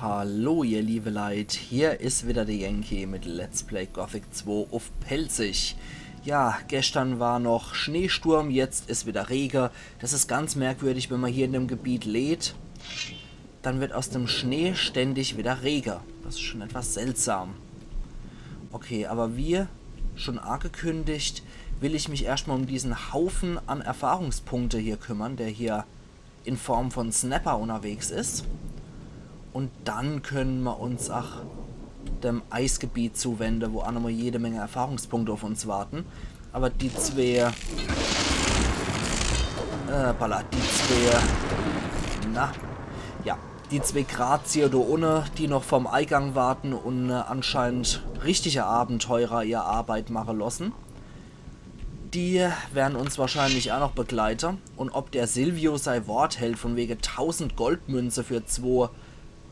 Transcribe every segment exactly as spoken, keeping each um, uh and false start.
Hallo ihr liebe Leit, hier is wieder der Yankee mit Let's Play Gothic zwei uff Pälzisch. Ja, gestern war noch Schneesturm, jetzt is wieder Rege. Das is ganz merkwürdig, wenn man hier in dem Gebiet lebt, dann wird aus dem Schnee ständig wieder Rege. Das is schon etwas seltsam. Okay, aber wie schon angekündigt, will ich mich erstmal um diesen Haufen an Erfahrungspunkte hier kümmern, der hier in Form von Snapper unterwegs is. Und dann können wir uns ach dem Eisgebiet zuwenden, wo auch nochmal jede Menge Erfahrungspunkte auf uns warten. Aber die zwei, äh, balla, die zwei, na, ja, die zwei Grazier da unne, die noch vorm Eingang warten und äh, anscheinend richtige Abenteurer ihr Arbeit machen lassen, die werden uns wahrscheinlich auch noch begleiten. Und ob der Silvio sei Wort hält, von wegen tausend Goldmünze für zwei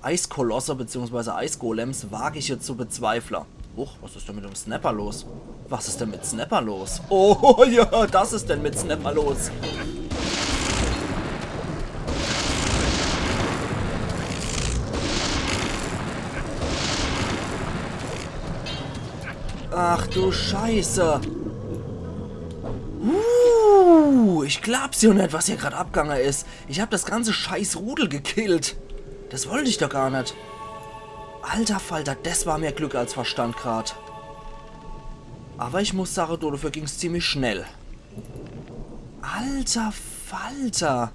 Eiskolosse beziehungsweise Eisgolems, wage ich jetzt zu bezweifle. Huch, was is denn mit dem Snapper los? Was is denn mit Snapper los? Oh, ja, das is denn mit Snapper los? Ach du Scheiße. Uh, ich glaub's jo net, was hier grad abgange is. Ich hab das ganze Scheißrudel gekillt. Das wollt ich doch gar net. Alter Falter, das war mehr Glück als Verstand grad. Aber ich muss sagen, dafür ging's ziemlich schnell. Alter Falter.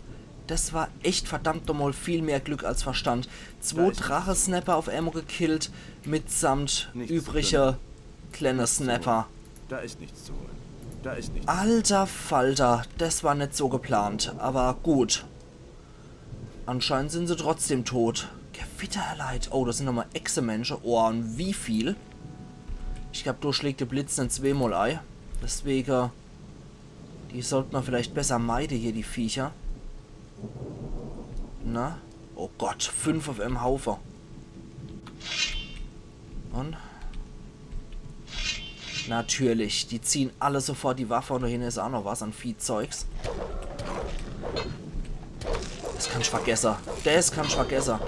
Das war echt verdammt nochmal viel mehr Glück als Verstand. Zwei Drache-Snapper auf einmal gekillt, mitsamt übrige kleine Snapper. Da ist nichts zu holen. Da ist nichts. Alter Falter, das war net so geplant, aber gut. Anscheinend sind sie trotzdem tot. Gewitter, ihr Leit. Oh, das sind nochmal Echsemensche. Oh, und wie viel? Ich glaub, da schlägt der Blitz net zweimal ei. Deswegen, die sollt man vielleicht besser meide hier, die Viecher. Na? Oh Gott, fünf auf em Haufe. Und? Natürlich, die ziehen alle sofort die Waffe und da hinne is auch noch was an Viehzeugs. Das kannsch vergesse. Das kannsch vergesse.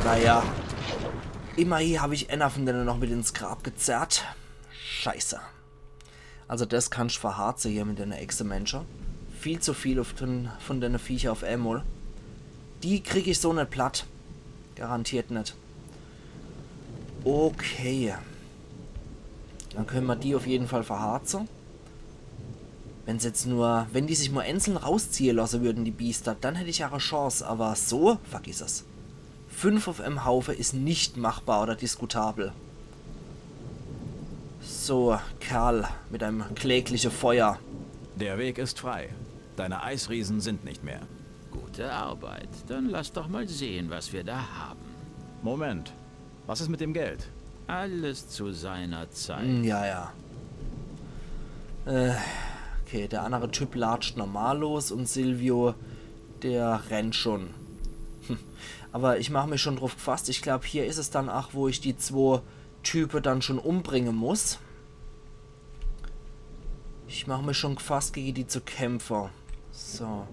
Naja. Immerhin hab ich einer von denen noch mit ins Grab gezerrt. Scheiße. Also das kannsch verharze hier mit dene Echsemensche. Viel zu viel von, von dene Viecher auf einmal. Die krieg ich so net platt. Garantiert net. Okay. Dann können wir die auf jeden Fall verharze. Wenn's jetzt nur, wenn die sich nur einzeln rausziehe lasse würden, die Biester, dann hätt ich ja e Chance. Aber so, vergiss es. Fünf auf em Haufe is nicht machbar oder diskutabel. So, Kerl, mit deinem klägliche Feuer. Der Weg ist frei. Deine Eisriesen sind nicht mehr. Gute Arbeit. Dann lass doch mal sehen, was wir da haben. Moment. Was ist mit dem Geld? Alles zu seiner Zeit. Hm, ja, ja. Äh, okay, der andere Typ latscht normal los und Silvio, der rennt schon. Hm. Aber ich mach mich schon drauf gefasst. Ich glaub, hier is es dann ach, wo ich die zwei Type dann schon umbringen muss. Ich mach mich schon gefasst, gegen die zu kämpfen. So.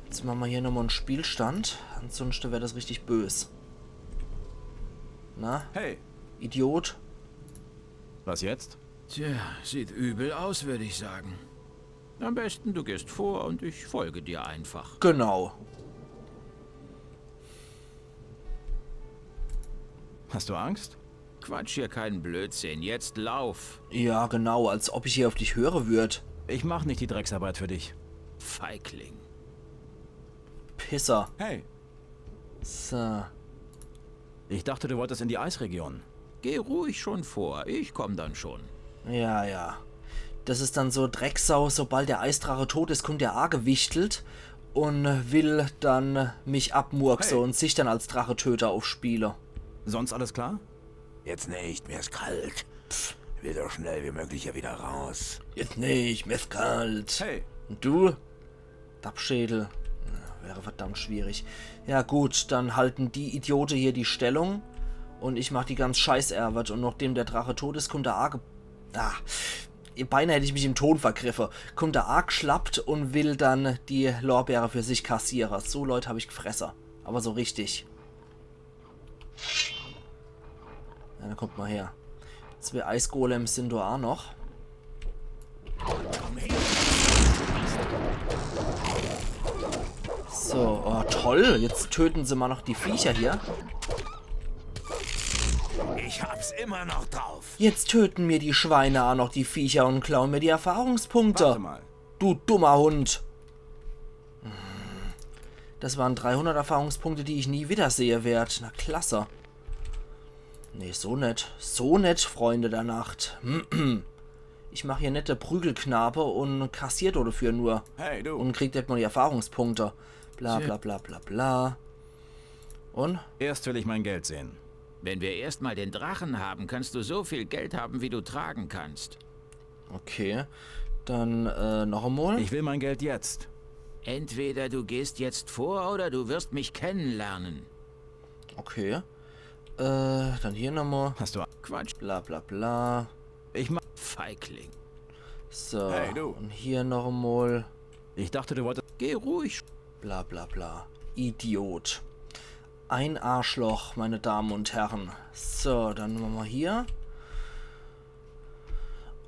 Jetzt machen wir hier nochmal einen Spielstand. Ansonsten wäre das richtig bös. Na? Hey. Idiot. Was jetzt? Tja, sieht übel aus, würde ich sagen. Am besten, du gehst vor und ich folge dir einfach. Genau. Hast du Angst? Quatsch hier keinen Blödsinn. Jetzt lauf. Ja, genau, als ob ich hier auf dich höre würd. Ich mach nicht die Drecksarbeit für dich. Feigling. Pisser. Hey. So. Ich dachte, du wolltest in die Eisregion. Geh ruhig schon vor. Ich komm dann schon. Ja, ja. Das is dann so Drecksau, sobald der Eisdrache tot is, kommt der agewichtelt und will dann mich abmurkse Hey. Und sich dann als Drachetöter aufspiele. Sonst alles klar? Jetzt nicht, mir ist kalt. Pff, will so schnell wie möglich hier wieder raus. Jetzt nicht, mir is kalt. Hey. Und du? Dappschädel. Ja, wäre verdammt schwierig. Ja gut, dann halten die Idiote hier die Stellung. Und ich mach die ganz Scheißerwet. Und nachdem der Drache tot is, kommt der Arge... Ah. Beinahe hätt ich mich im Ton vergriffe. Kommt er aagschlappt un will dann die Lorbeere für sich kassiere. So Leut hab ich gfresse. Awwer so richtig. Ja, dann kommt mol her. Zwee Eisgolems sin do aa noch. So, oh toll. Jetzt töten se mol noch die Viecher hier. Ich hab's immer noch drauf. Jetzt töten mir die Schweine aa noch die Viecher un klauen mir die Erfahrungspunkte. Warte mal. Du dummer Hund. Das waren dreihundert Erfahrungspunkte, die ich nie wieder sehe werd. Na klasse. Nee, so net. So net, Freunde der Nacht. Ich mach hier net de Prügelknabe un kassier do dafür nur. Hey, du. Un krieg net mol die Erfahrungspunkte. Bla bla bla bla bla. Un? Erst will ich mein Geld sehen. Wenn wir erstmal den Drachen haben, kannst du so viel Geld haben, wie du tragen kannst. Okay. Dann, äh, noch emol. Ich will mein Geld jetzt. Entweder du gehst jetzt vor oder du wirst mich kennenlernen. Okay. Äh, dann hier nochmal. Hast du. Quatsch, Bla bla bla. Ich mach. Feigling. So. Hey, du. Und hier noch einmal. Ich dachte, du wolltest. Geh ruhig. Bla bla bla. Idiot. Ein Arschloch, meine Damen und Herren. So, dann machen wir hier.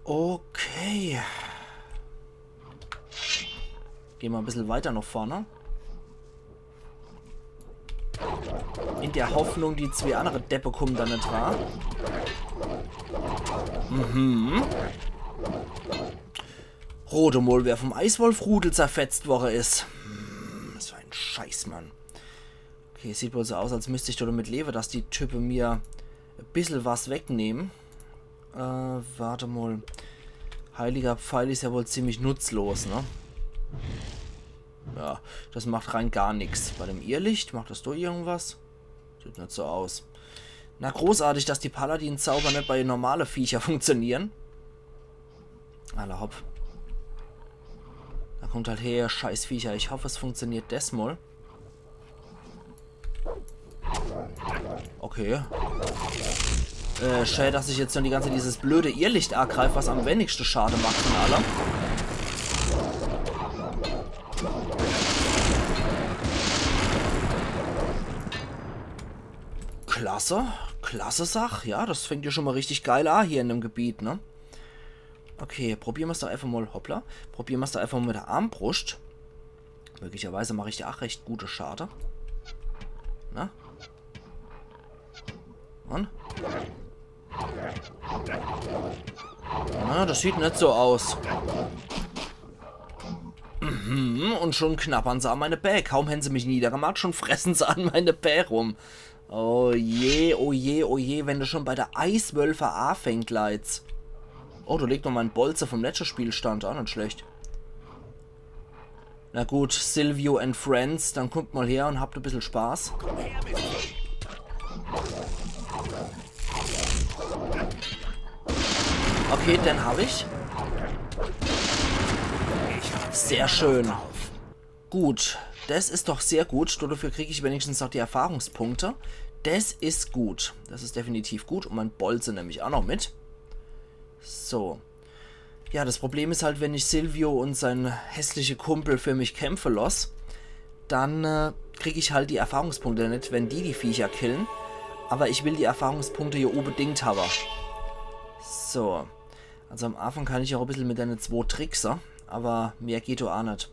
Okay. Gehen wir ein bisschen weiter nach vorne. In der Hoffnung, die zwei andere Deppe kommen da nicht dran. Mhm. Rot emol, wer vom Eiswolf-Rudel zerfetzt worden ist. Hm, so ein Scheiß, Mann. Okay, sieht wohl so aus, als müsste ich damit leben, dass die Typen mir ein bisschen was wegnehmen. Äh, warte mal. Heiliger Pfeil ist ja wohl ziemlich nutzlos, ne? Ja, das macht rein gar nichts. Bei dem Irrlicht macht das doch irgendwas? Sieht nicht so aus. Na, großartig, dass die Paladin-Zauber nicht bei normale Viecher funktionieren. Alla hopp. Da kommt halt her, Scheißviecher. Ich hoffe, es funktioniert das mal. Okay. Äh, schade, dass ich jetzt schon die ganze Zeit dieses blöde Irrlicht angreife, was am wenigsten Schade macht von alle. Klasse. Klasse Sach. Ja, das fängt ja schon mal richtig geil an hier in dem Gebiet, ne? Okay, probieren wir's doch einfach mal. Hoppla. Probieren wir's doch einfach mal mit der Armbrust. Möglicherweise mache ich da auch recht gute Schade. Na? Und? Na, das sieht nicht so aus. Mhm, und schon knabbern sie an meine Bä. Kaum haben sie mich niedergemacht, schon fressen sie an meine Bä rum. Oh je, oh je, oh je, wenn das schon bei der Eiswölfe anfängt, Leits. Oh, da liegt noch mein Bolze vom letzten Spielstand. Auch nicht schlecht. Na gut, Silvio and Friends, dann kommt mal her und habt ein bisschen Spaß. Okay, den hab ich. Sehr schön. Gut, das ist doch sehr gut. Dafür krieg ich wenigstens noch die Erfahrungspunkte. Das ist gut. Das ist definitiv gut. Und mein Bolze nehme ich auch noch mit. So. Ja, das Problem ist halt, wenn ich Silvio und sein hässliche Kumpel für mich kämpfen lass, dann äh, krieg ich halt die Erfahrungspunkte nicht, wenn die die Viecher killen. Aber ich will die Erfahrungspunkte ja unbedingt haben. So. Also am Anfang kann ich auch ein bisschen mit deine zwei trickse, aber mehr geht doch auch nicht.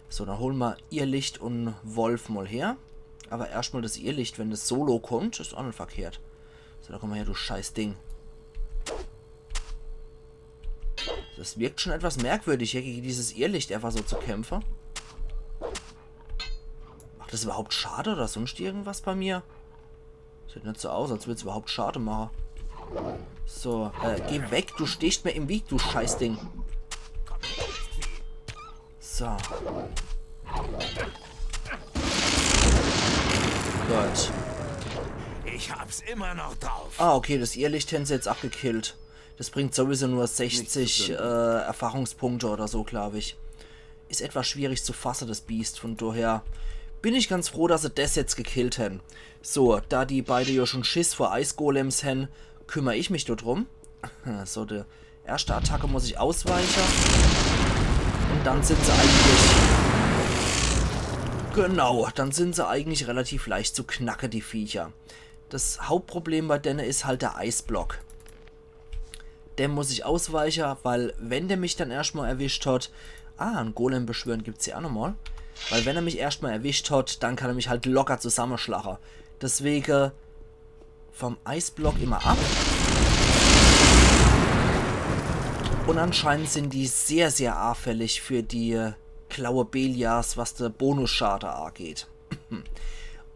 So, dann holen wir Irrlicht und Wolf mal her. Aber erstmal das Irrlicht, wenn das solo kommt, ist auch nicht verkehrt. So, da komm mal her, du Scheißding. Das wirkt schon etwas merkwürdig, hier gegen dieses Irrlicht einfach so zu kämpfen. Macht das überhaupt Schade oder sonst irgendwas bei mir? Sieht nicht so aus, als würde es überhaupt Schade machen. So, äh, geh weg, du stehst mir im Weg, du Scheißding. So. Gut. Ich hab's immer noch drauf. Ah, okay, das Irrlicht haben sie jetzt abgekillt. Das bringt sowieso nur sechzig äh, Schlimmes. Erfahrungspunkte oder so, glaube ich. Ist etwas schwierig zu fassen, das Biest. Von daher bin ich ganz froh, dass sie das jetzt gekillt haben. So, da die beide ja schon Schiss vor Eisgolems haben, kümmere ich mich dort drum. So, der Erschte Attacke muss ich ausweiche. Und dann sind se eigentlich... Genau, dann sind se eigentlich relativ leicht zu knacke, die Viecher. Das Hauptproblem bei denne is halt der Eisblock. Dem muss ich ausweiche, weil wenn der mich dann erscht mal erwischt hat... Ah, en Golem beschwören gibt's hier ach nochmal. Weil wenn er mich erscht mal erwischt hat, dann kann er mich halt locker zusammeschlache. Deswege vom Eisblock immer ab. Und anscheinend sind die sehr, sehr anfällig für die, äh, Klaue Beliars, was de Bonusschade angeht.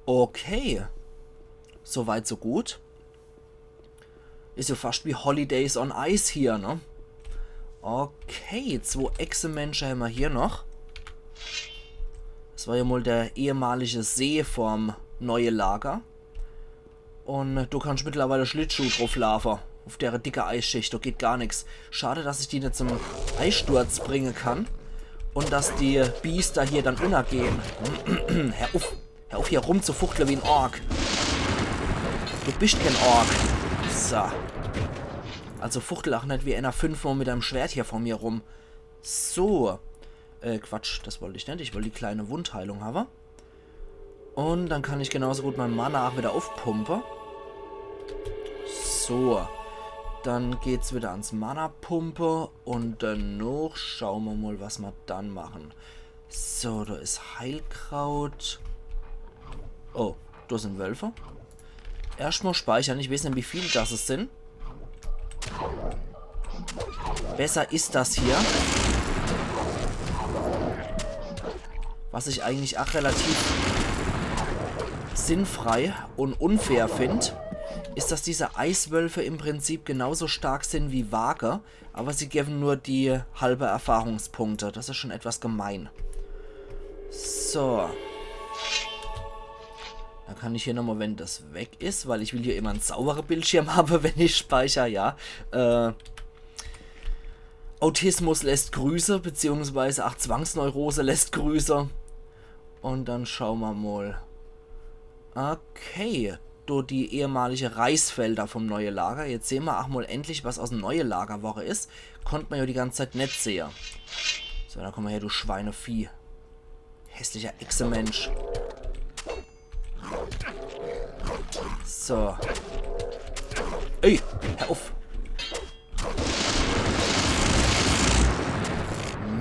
Okay. Soweit, so gut. Is ja fascht wie Holidays on Ice hier, ne? Okay, zwo Echsemensche hämmer hier noch. Das war ja mal der ehemalige See vorm neue Lager. Und du kannst mittlerweile Schlittschuh drauf laafe. Auf der dicke Eisschicht, da geht gar nix. Schade, dass ich die net zum Eissturz bringe kann. Und dass die Biester hier dann unnergehen. Hör uff, hör uff hier rumzufuchtle wie en Ork. Du bist kein Ork. So. Also fuchtel ach net wie ener fünfmal mit deinem Schwert hier vor mir rum. So. Äh, Quatsch, das wollt ich net. Ich wollt die kleine Wundheilung habe. Und dann kann ich genauso gut mein Mana ach wieder uffpumpe. So. Dann geht's wieder ans Mana-Pumpe. Und danach schaue mer mal, was mer dann machen. So, da is Heilkraut. Oh, da sind Wölfe. Erscht mal speichern. Ich weiß net, wie viel das es sind. Besser is das hier. Was ich eigentlich ach relativ sinnfrei und unfair find, is, dass diese Eiswölfe im Prinzip genauso stark sind wie Wage, aber sie geben nur die halbe Erfahrungspunkte. Das is schon etwas gemein. So. Dann kann ich hier nochmal, wenn das weg is, weil ich will hier immer en saubere Bildschirm habe, wenn ich speicher, ja. Äh, Autismus lässt grüße, beziehungsweise ach Zwangsneurose lässt grüße. Und dann schaue mer mal. Okay, do die ehemalige Reisfelder vom neue Lager. Jetzt sehn mer ach mal endlich, was aus dem neue Lager worre is. Konnt mer ja die ganze Zeit net sehe. So, dann komm mal her, du Schweinevieh. Hässlicher Echsemensch. So. Ey, hör uff.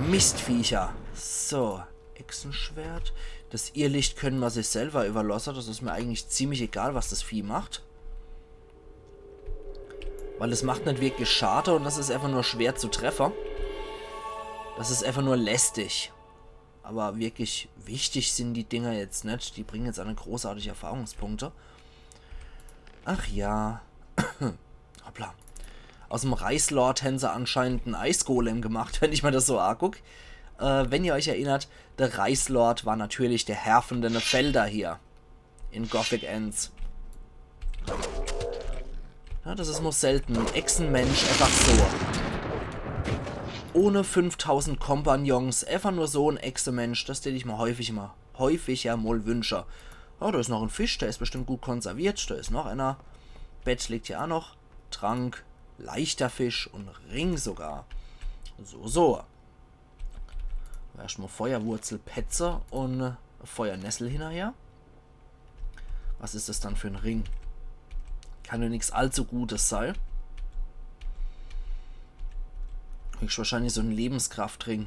Mistviecher. So, Echsenschwert. Das Irrlicht können mer sich selber überlasse. Das is mir eigentlich ziemlich egal, was das Vieh macht. Weil es macht net wirklich Schade und das is einfach nur schwer zu treffe. Das is einfach nur lästig. Aber wirklich wichtig sind die Dinger jetzt net. Die bringen jetzt ach net großartig Erfahrungspunkte. Ach ja. Hoppla. Aus dem Reislord hän se anscheinend en Eisgolem gemacht, wenn ich mer das so aguck. Äh, wenn ihr euch erinnert, der Reislord war natürlich der Herr von dene Felder hier. In Gothic eens. Ja, das is nur selten. En Echsenmensch einfach so. Ohne fünftausend Kompagnons, einfach nur so en Echsenmensch, das tät ich mer häufig mal, häufiger mal wünsche. Oh, da is noch en Fisch, der is bestimmt gut konserviert. Da is noch ener. Bett liegt hier ach noch. Trank, leichter Fisch und Ring sogar. So, so. Erscht mal Feuerwurzelpetze und Feuernessel hinnerher. Was is das dann für en Ring? Kann ja nix allzu Gutes sei. Höchstwahrscheinlich so en Lebenskraftring.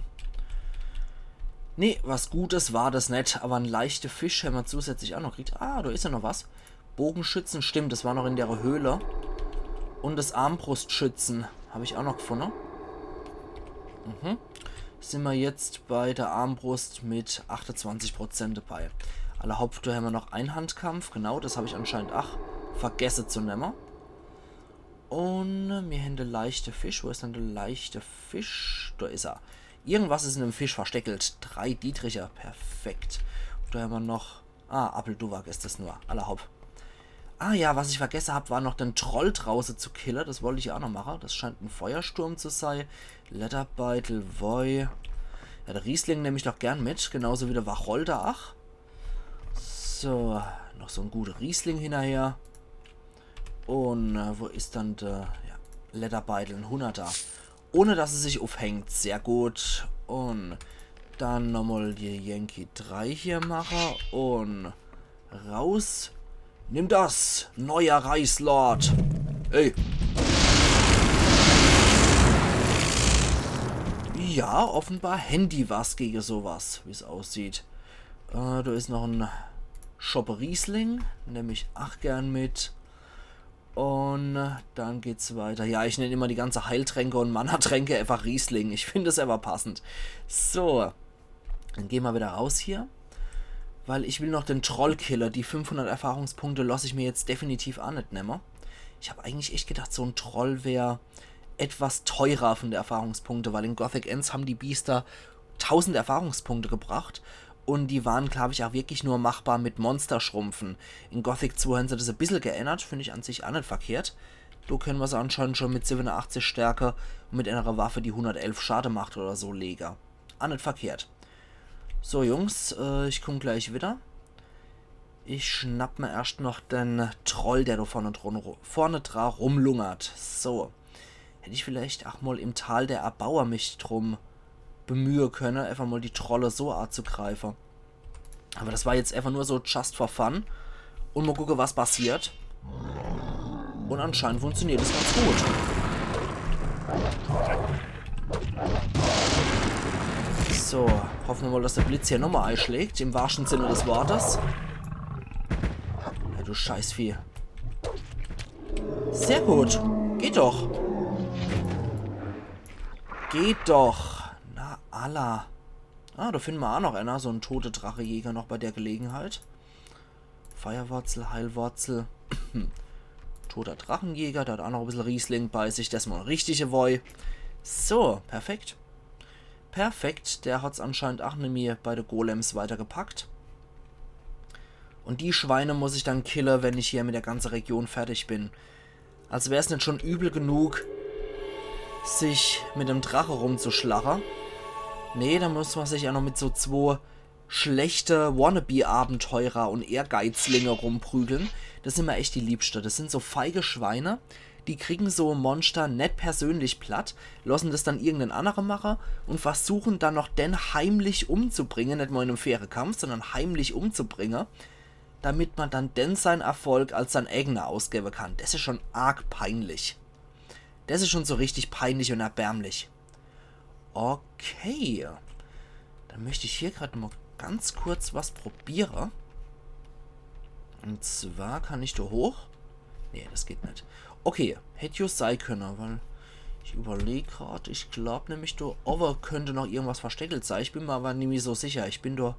Nee, was Gutes war das net, aber en leichte Fisch hämmer zusätzlich ach noch gekriegt. Ah, da is ja noch was. Bogenschützen, stimmt, das war noch in der Höhle. Und das Armbrustschützen hab ich ach noch gefunne. Mhm. Sind mer jetzt bei der Armbrust mit achtezwanzig Prozent dabei. Alla hopp, da hämmer noch Einhandkampf. Genau, das hab ich anscheinend ach vergesse zu nemme. Und mir hän de leichte Fisch. Wo is dann de leichte Fisch? Da is er. Irgendwas is in dem Fisch versteckelt. Drei Dietricher. Perfekt. Da hämmer noch Ah, Appelduwak is das nur. Alla hopp. Ah ja, was ich vergesse hab, war noch den Troll drauße zu kille. Das wollt ich ja ach noch mache. Das scheint en Feuersturm zu sei. Lederbeitel, Woi. Ja, der Riesling nemm ich doch gern mit. Genauso wie der Wacholder, ach. So, noch so en guter Riesling hinnerher. Und äh, wo is dann der, ja, Lederbeitel, en Hunnerter. Ohne dass er sich uffhängt. Sehr gut. Un dann nochmal die Yankee drei hier mache un raus. Nimm das, neuer Reislord. Ey. Ja, offenbar hän die was gege sowas, wie's aussieht. Äh, do is noch en Schoppe Riesling. Nemm ich ach gern mit. Un dann geht's weiter. Ja, ich nenn immer die ganze Heiltränke un Mana-Tränke einfach Riesling. Ich find es einfach passend. So. Dann geh ma wieder raus hier. Weil ich will noch den Troll kille. Die fünfhundert Erfahrungspunkte loss ich mir jetzt definitiv ach net nemme. Ich hab eigentlich echt gedacht, so en Troll wär etwas teurer von de Erfahrungspunkte, weil in Gothic eens hän die Biester tausend Erfahrungspunkte gebracht un die waren, glaub ich, ach wirklich nur machbar mit Monsterschrumpfen. In Gothic zwei hän se das e bissel geännert, find ich an sich ach net verkehrt. Do kenne ma se anscheinend schon mit siebenundachtzig Stärke un mit enere Waffe, die hundertelf Schade macht oder so, lege. Ach net verkehrt. So, Jungs, äh, ich kumm gleich wieder. Ich schnapp mir erscht noch den Troll, der do vorne, dran, vorne dra rumlungert. So. Hätt ich vielleicht ach mal im Tal der Erbauer mich drum bemühe könne, einfach mal die Trolle so anzugreife. Aber das war jetzt einfach nur so just for fun. Un mal gucke, was passiert. Un anscheinend funktioniert es ganz gut. So, hoffe ma mal, dass der Blitz hier nochmal eischlägt, im wahrschte Sinne des Wortes. Ja, du Scheißvieh. Sehr gut. Geht doch. Geht doch. Na, alla. Ah, do finne ma ach noch einer, so en tote Drachejäger noch bei der Gelegenheit. Feierwurzel, Heilwurzel. Toter Drachenjäger, der hat ach noch e bissel Riesling bei sich, des is mal e richtige Woi. So, perfekt. Perfekt, der hat's anscheinend ach nimmi bei de Golems weitergepackt. Un die Schweine muss ich dann kille, wenn ich hier mit der ganze Region fertig bin. Als wär's net schon übel genug, sich mit dem Drache rumzuschlache. Nee, da muss ma sich ja noch mit so zwo schlechte Wannabe-Abenteurer un Ehrgeizlinge rumprügeln. Das sin mir echt die Liebschte. Das sin so feige Schweine, die kriegen so Monster net persönlich platt, lossen das dann irgenden annere mache un versuchen dann noch den heimlich umzubringe, net mal in nem faire Kampf, sondern heimlich umzubringe, damit ma dann den sein Erfolg als sein eigener ausgebe kann. Das is schon arg peinlich. Das is schon so richtig peinlich un erbärmlich. Okay. Dann möcht ich hier grad mal ganz kurz was probiere. Un zwar kann ich do hoch. Nee, das geht net. Okay, hätt jo sei könne, weil ich überleg grad, ich glaub nämlich, do owwe könnt noch irgendwas versteckelt sei. Ich bin mir aber nimmi so sicher. Ich bin do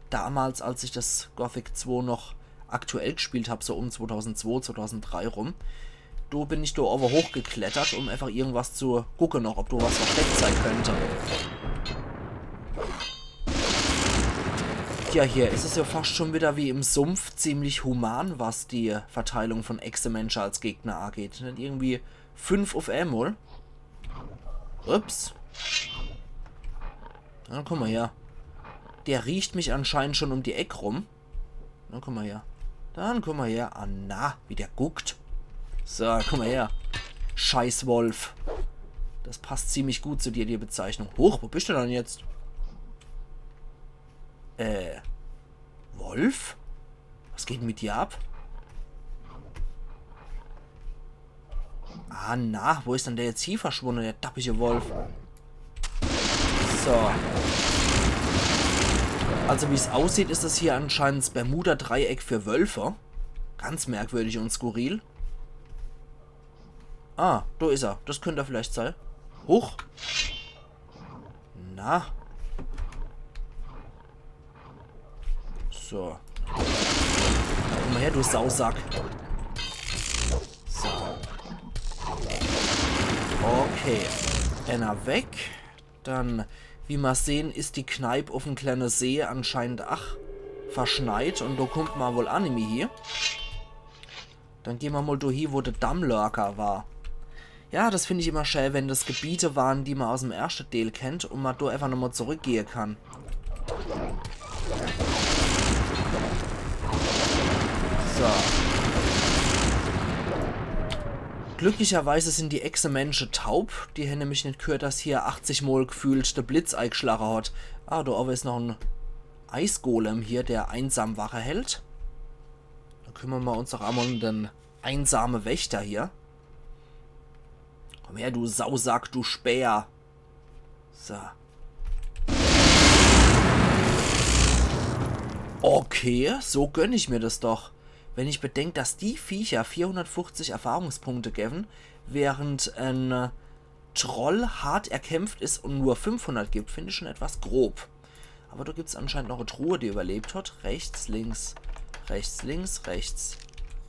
damals, als ich das Gothic zwei noch aktuell gespielt hab, so um zweitausendzwei, zweitausenddrei rum, do bin ich do owwe hochgeklettert, um einfach irgendwas zu gucke noch, ob do was versteckt sei könnt. Ja, hier is es ja fast schon wieder wie im Sumpf ziemlich human, was die Verteilung von Echse-Mensche als Gegner angeht. Net irgendwie fünf uf emol. Ups. Na, guck mal her. Der riecht mich anscheinend schon um die Eck rum. Na, guck mal her. Dann guck mal her. Ah, na, wie der guckt. So, guck mal her. Scheiß Wolf. Das passt ziemlich gut zu dir, die Bezeichnung. Huch, wo bist du denn jetzt? Äh, Wolf? Was geht denn mit dir ab? Ah, na, wo is denn der jetzt hie verschwunne, der dappische Wolf? So. Also, wie's aussieht, is das hier anscheinend das Bermuda-Dreieck für Wölfe. Ganz merkwürdig un skurril. Ah, do is er. Das könnt er vielleicht sei. Huch. Na. So. Komm mal her, du Sausack. So. Okay. Einer weg. Dann, wie ma sehn, is die Kneip uf'm kleine See anscheinend ach verschneit un do kummt ma wohl ach nimmi hie. Dann geh ma mal do hie, wo de Dammlurker war. Ja, das find ich immer schä, wenn das Gebiete waren, die ma aus'm erschte Deel kennt un ma do einfach nochmal zurückgehe kann. So. Glücklicherweise sin die Echsemensche taub. Die hänn nämlich net gehört, dass hier achtzig Mol gefühlt de Blitz eigschlage hat. Ah, do owwe is noch en Eisgolem hier, der einsam Wache hält. Dann kümmern mer uns doch emol um den einsame Wächter hier. Komm her, du Sausack, du Speer. So. Okay, so gönn ich mir das doch. Wenn ich bedenk, dass die Viecher vierhundertfünfzig Erfahrungspunkte geben, während en, äh, Troll hart erkämpft is und nur fünfhundert gibt, find ich schon etwas grob. Aber do gibt's anscheinend noch e Truhe, die überlebt hat. Rechts, links, rechts, links, rechts,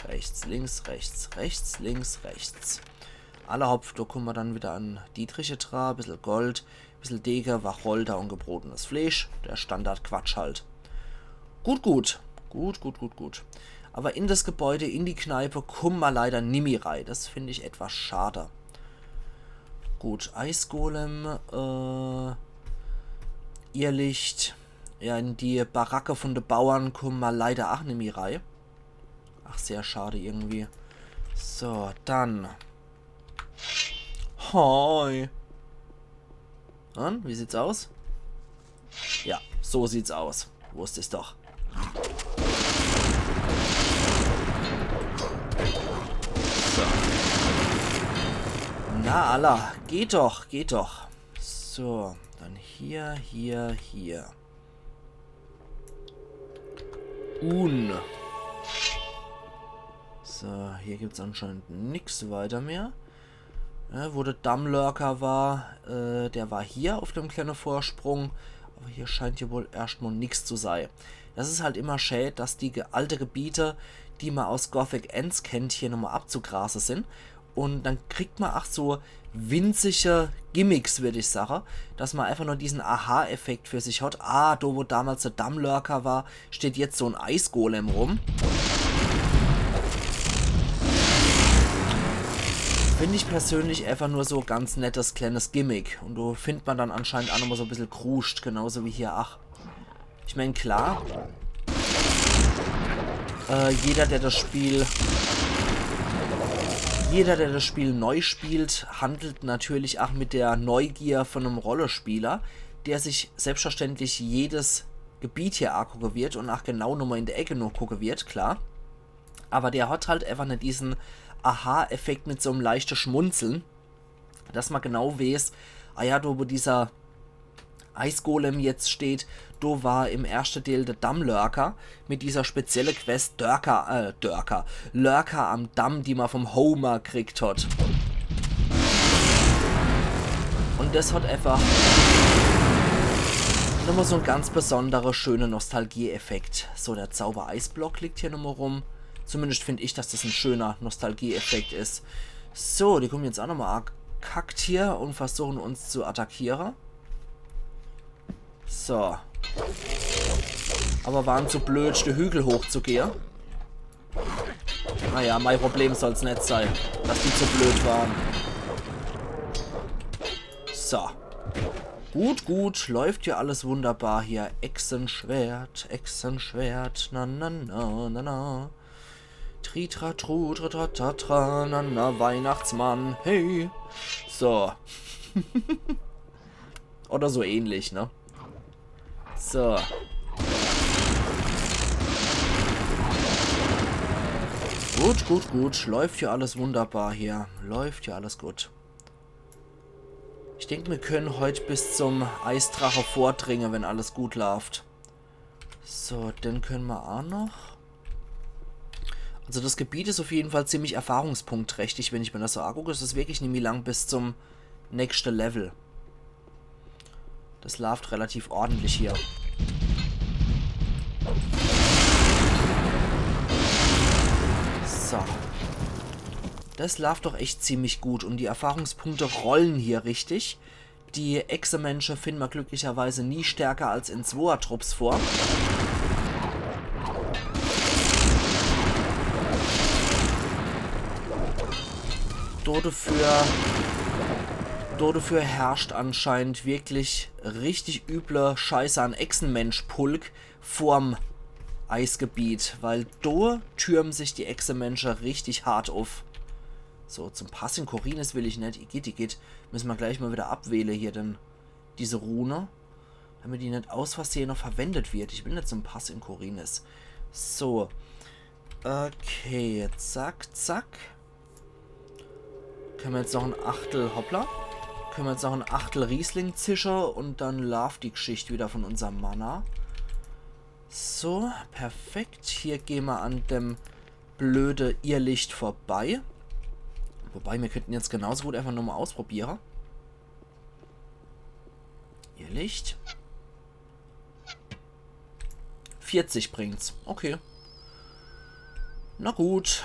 rechts, links, rechts, rechts, links, rechts. Alla hopp, do kumme mer dann wieder an Dietriche dra, bissel Gold, bissel Dege, Wacholder und gebrotenes Fleisch. Der Standardquatsch halt. Gut, gut. Gut, gut, gut, gut. Aber in das Gebäude, in die Kneipe, kumme mer leider nimmi rei. Das find ich etwas schade. Gut, Eisgolem, äh, Irrlicht. Ja, in die Baracke von de Bauern kumme mer leider ach nimmi rei. Ach, sehr schade irgendwie. So, dann. Hoi. Und, wie sieht's aus? Ja, so sieht's aus. Wusst ich's doch. So. Na, alla, geht doch, geht doch. So, dann hier, hier, hier. Un. So, hier gibt's anscheinend nix weiter mehr. Ja, wo der Dammlurker war, äh, der war hier auf dem kleine Vorsprung. Aber hier scheint hier wohl erscht mol nix zu sei. Das is halt immer schä, dass die ge-, alte Gebiete, die mer aus Gothic eens kennt, hier nochmol abzugrase sin. Und dann kriegt mer ach so winzige Gimmicks, würd ich sage, dass mer einfach nur diesen Aha-Effekt für sich hat. Ah, do, wo damals der Dammlurker war, steht jetzt so en Eisgolem rum. Find ich persönlich einfach nur so ganz nettes kleines Gimmick. Und do findt mer dann anscheinend ach nochmol so bissel Kruscht, genauso wie hier. Ach, ich mein, klar, äh, jeder, der das Spiel, jeder, der das Spiel neu spielt, handelt natürlich ach mit der Neugier von em Rollespieler, der sich selbstverständlich jedes Gebiet hier agucke wird und ach genau nochmol in der Ecke nochgucke wird, klar. Aber der hat halt einfach net diesen Aha-Effekt mit so em leichte Schmunzeln, dass mer genau weeß, ah ja, do, wo dieser Eisgolem jetzt steht, do war im erschte Deel der Dammlurker mit dieser spezielle Quest Dörker, äh, Dörker, Lurker am Damm, die mer vom Homer kriegt hat. Und das hat einfach nochmol so en ganz besondere, schöne Nostalgie-Effekt. So, der Zauber-Eisblock liegt hier nochmol rum. Zumindest find ich, dass das en schöner Nostalgie-Effekt is. So, die kommen jetzt ach nochmol akackt hier und versuchen uns zu attackieren. So. Aber waren zu blöd, de Hügel hochzugehen. Naja, mein Problem soll's net sei, dass die zu blöd waren. So. Gut, gut, läuft ja alles wunderbar hier. Echsenschwert, Echsenschwert, na, na, na, na, na. Tri, tra, tru, tra, tra, ta, tra, na, na, Weihnachtsmann, hey. So. Oder so ähnlich, ne? So. Gut, gut, gut. Läuft ja alles wunderbar hier. Läuft ja alles gut. Ich denk, mir können heut bis zum Eisdrache vordringe, wenn alles gut läuft. So, den können mir ach noch. Also das Gebiet is auf jeden Fall ziemlich erfahrungspunktträchtig, wenn ich mir das so angucke. Es is wirklich nimmi lang bis zum nächste Level. Das läuft relativ ordentlich hier. So. Das läuft doch echt ziemlich gut und die Erfahrungspunkte rollen hier richtig. Die Echsemensche finden mir glücklicherweise nie stärker als in Zwoertrupps vor. Dodefür, dodefür herrscht anscheinend wirklich richtig üble Scheiße an Echsemensch-Pulk vorm Eisgebiet, weil do türmen sich die Echsemensche richtig hart uff. So, zum Pass in Khorinis will ich net. Igitt, igitt. Müsse mer gleich mal wieder abwähle hier, denn diese Rune. Damit die net aus Versehe noch verwendet wird. Ich will net zum Pass in Khorinis. So. Okay, zack, zack. Könne mer jetzt noch e Achtel, hoppla. Könne mer jetzt noch e Achtel Riesling zische und dann laaft die Gschicht wieder von unserm Mana. So, perfekt. Hier gehn mer an dem blöde Irrlicht vorbei. Wobei, mir könnten jetzt genauso gut einfach nochmal ausprobiere. Irrlicht. Vierzig bringt's. Okay. Na gut.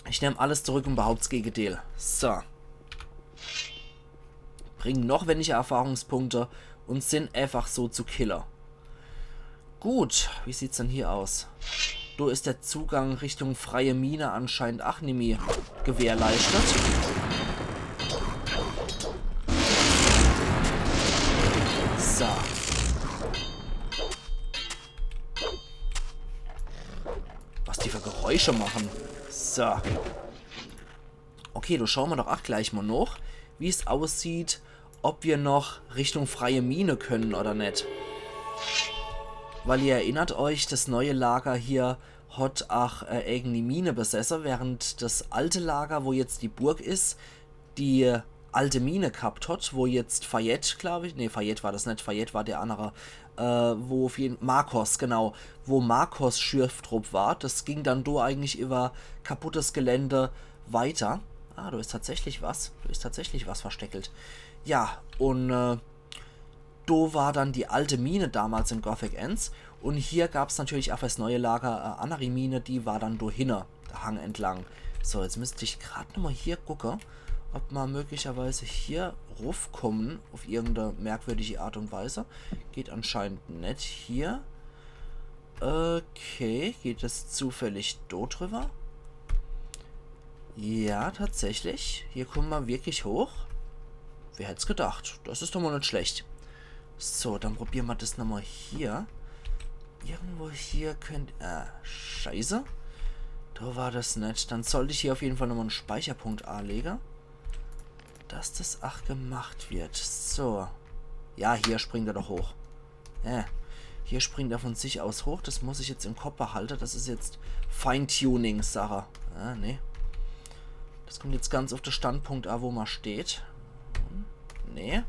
Ich nemm alles zurück und behaupt's Gegenteil. So. Bringen noch weniger Erfahrungspunkte und sind einfach so zu Killer. Gut, wie sieht's denn hier aus? Do is der Zugang Richtung freie Mine anscheinend ach nimmi gewährleistet. So. Was die für Geräusche machen. So. Okay, do schaue mer doch ach gleich mal noch, wie's aussieht, ob wir noch Richtung freie Mine können oder net. Weil ihr erinnert euch, das neue Lager hier hat ach äh, eigene Mine besesse, während das alte Lager, wo jetzt die Burg is, die alte Mine gehabt hat, wo jetzt Fayette, glaub ich, nee, Fayette war das net, Fayette war der andere, äh, wo auf jeden Marcos, genau, wo Marcos Schiff drup war. Das ging dann do eigentlich über kaputtes Gelände weiter. Ah, do is tatsächlich was. Do is tatsächlich was versteckelt. Ja, und äh, do war dann die alte Mine damals in Gothic eens. Und hier gab's natürlich ach fürs neue Lager äh, andere Mine, die war dann do hinne, der Hang entlang. So, jetzt müsst ich grad nochmal hier gucke, ob mer möglicherweise hier rufkommen auf irgendeine merkwürdige Art und Weise. Geht anscheinend net hier. Okay, geht es zufällig do drüber? Ja, tatsächlich. Hier kommen mer wirklich hoch. Wer hätt's gedacht? Das is doch mal net schlecht. So, dann probieren mer das nochmal hier. Irgendwo hier könnt... Äh, scheiße. Do war das net. Dann sollt ich hier auf jeden Fall nochmal en Speicherpunkt anlege. Dass das ach gemacht wird. So. Ja, hier springt er doch hoch. Äh, hier springt er von sich aus hoch. Das muss ich jetzt im Kopf behalte. Das is jetzt Feintuning-Sache. Ah, nee. Das kommt jetzt ganz auf de Standpunkt an, wo mer steht. Hm, nee.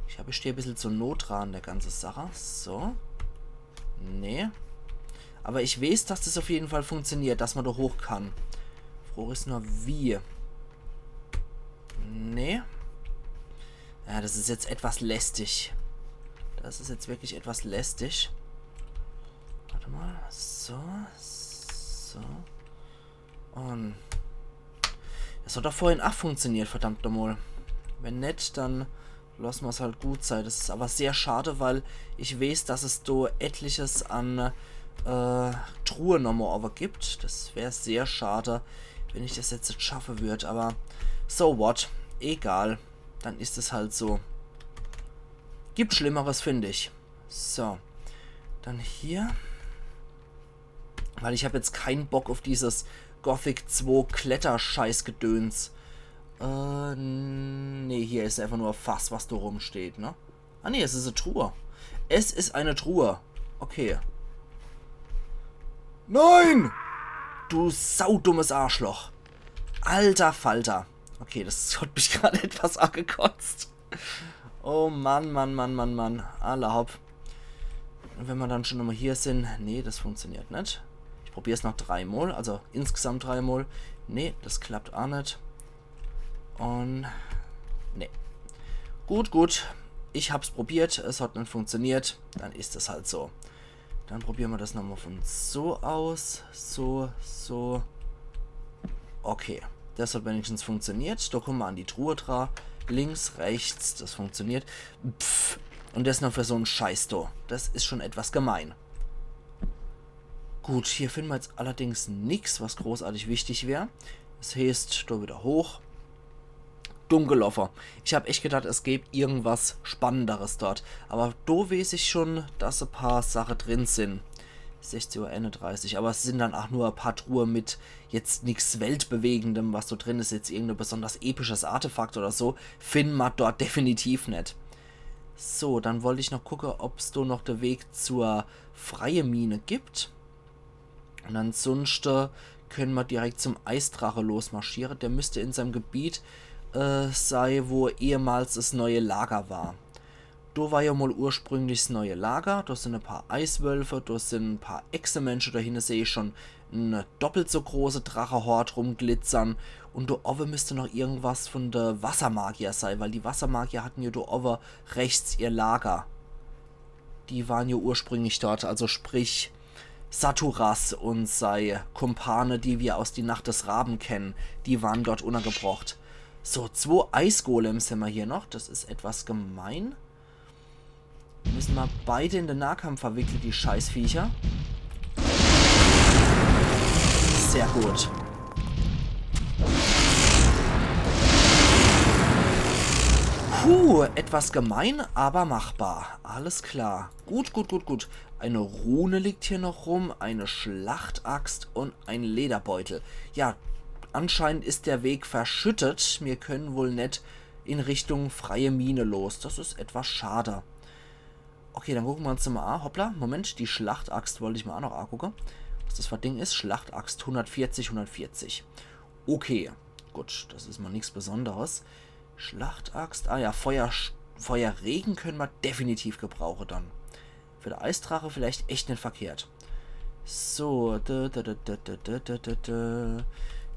Ich hab, ich steh e bissel zu nah dran an der ganze Sache. So. Nee. Aber ich weeß, dass das auf jeden Fall funktioniert, dass mer do hoch kann. Frage is nur, wie. Nee. Ja, das is jetzt etwas lästig. Das is jetzt wirklich etwas lästig. Warte mal. So. So. Und das hat doch vorhin ach funktioniert, verdammt nochmal. Wenn net, dann lass mer's halt gut sei. Das is aber sehr schade, weil ich weeß, dass es do etliches an äh, Truhe nochmal aber gibt. Das wär sehr schade, wenn ich das jetzt net schaffe würd. Aber so what. Egal. Dann is es halt so. Gibt Schlimmeres, find ich. So. Dann hier. Weil ich hab jetzt kein Bock auf dieses Gothic zwei Kletterscheißgedöns. Äh, nee, hier is einfach nur e Fass, was do rumsteht, ne? Ah nee, es is e Truhe. Es is eine Truhe. Okay. Nein! Du saudummes Arschloch. Alter Falter. Okay, das hat mich gerade etwas angekotzt. Oh Mann, Mann, Mann, Mann, Mann. Alla hopp. Und wenn mer dann schon nochmal hier sind, nee, das funktioniert net. Ich probier's noch dreimal, also insgesamt dreimal. Nee, das klappt ach net. Und nee. Gut, gut. Ich hab's probiert, es hat net funktioniert. Dann is es halt so. Dann probieren mer das nochmal von so aus. So, so. Okay. Das hat wenigstens funktioniert. Do kommen mer an die Truhe dra. Links, rechts, das funktioniert. Pff. Und das noch für so en Scheiß do. Das is schon etwas gemein. Gut, hier finden mer jetzt allerdings nix, was großartig wichtig wär. Das heeßt, do wieder hoch. Dumm geloffe. Ich hab echt gedacht, es gäb irgendwas Spannenderes dort. Aber do weeß ich schon, dass e paar Sache drin sind. sechzeh Uhr einunddreißig, aber es sin dann ach nur e paar Truhe mit jetzt nix Weltbewegendem, was do drin is, jetzt irgendein besonders episches Artefakt oder so, find ma dort definitiv net. So, dann wollt ich noch gucke, ob's do noch de Weg zur freie Mine gibt. Und ansunschte könne ma direkt zum Eisdrache losmarschiere. Der müsste in seinem Gebiet äh, sei, wo ehemals das neue Lager war. Do war ja mal ursprünglich das neue Lager, do sind e paar Eiswölfe, do sind e paar Echsemensche, do hinne seh ich schon e doppelt so große Drachehort rumglitzern. Und do owwe müsste noch irgendwas von de Wassermagier sei, weil die Wassermagier hatten ja do owwe rechts ihr Lager. Die waren ja ursprünglich dort, also sprich Saturas und sei Kumpane, die wir aus Die Nacht des Raben kennen, die waren dort untergebracht. So, zwo Eisgolems hämmer hier noch. Das is etwas gemein. Müssen ma beide in den Nahkampf verwickle, die Scheißviecher. Sehr gut. Puh, etwas gemein, aber machbar. Alles klar. Gut, gut, gut, gut. Eine Rune liegt hier noch rum, eine Schlachtaxt und ein Lederbeutel. Ja, anscheinend ist der Weg verschüttet. Mir können wohl net in Richtung freie Mine los. Das ist etwas schade. Okay, dann gucken wir uns mal an. Hoppla, Moment, die Schlachtaxt wollte ich mal auch noch angucken. Was das für ein Ding ist. Schlachtaxt hundertvierzig, hundertvierzig. Okay, gut, das ist mal nichts Besonderes. Schlachtaxt, ah ja, Feuer, Feuerregen können wir definitiv gebrauchen dann. Für den Eisdrache vielleicht echt nicht verkehrt. So, da, da, da.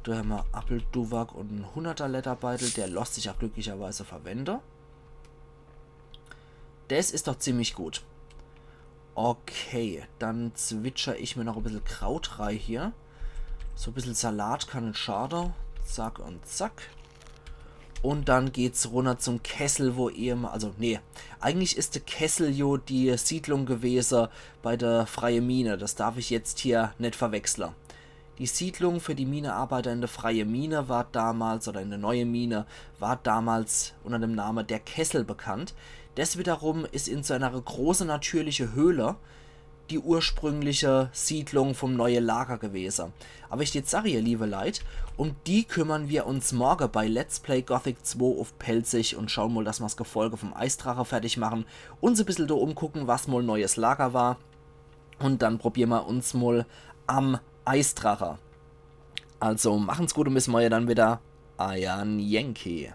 Da haben wir Appelduwak und ein Hunderter Lederbeutel. Der lässt sich auch glücklicherweise verwenden. Das ist doch ziemlich gut. Okay, dann zwitscher ich mir noch ein bisschen Kraut rei hier. So ein bisschen Salat kann nicht schaden. Zack und zack. Und dann geht's runter zum Kessel, wo ehem-, also, nee, eigentlich ist der Kessel jo die Siedlung gewesen bei der freie Mine. Das darf ich jetzt hier nicht verwechseln. Die Siedlung für die Minearbeiter in der freie Mine war damals, oder in der neue Mine, war damals unter dem Namen der Kessel bekannt. Das wiederum ist in so einer großen natürlichen Höhle die ursprüngliche Siedlung vom neue Lager gewesen. Aber ich jetzt sage, ihr liebe Leit, um die kümmern wir uns morgen bei Let's Play Gothic zwei auf Pälzisch und schauen mal, dass wir's Gefolge vom Eisdrache fertig machen, uns ein bisschen da umgucken, was mal neues Lager war. Und dann probieren wir uns mal am Eisdrache. Also machen's gut und bis morgen dann wieder. Eier Yankee.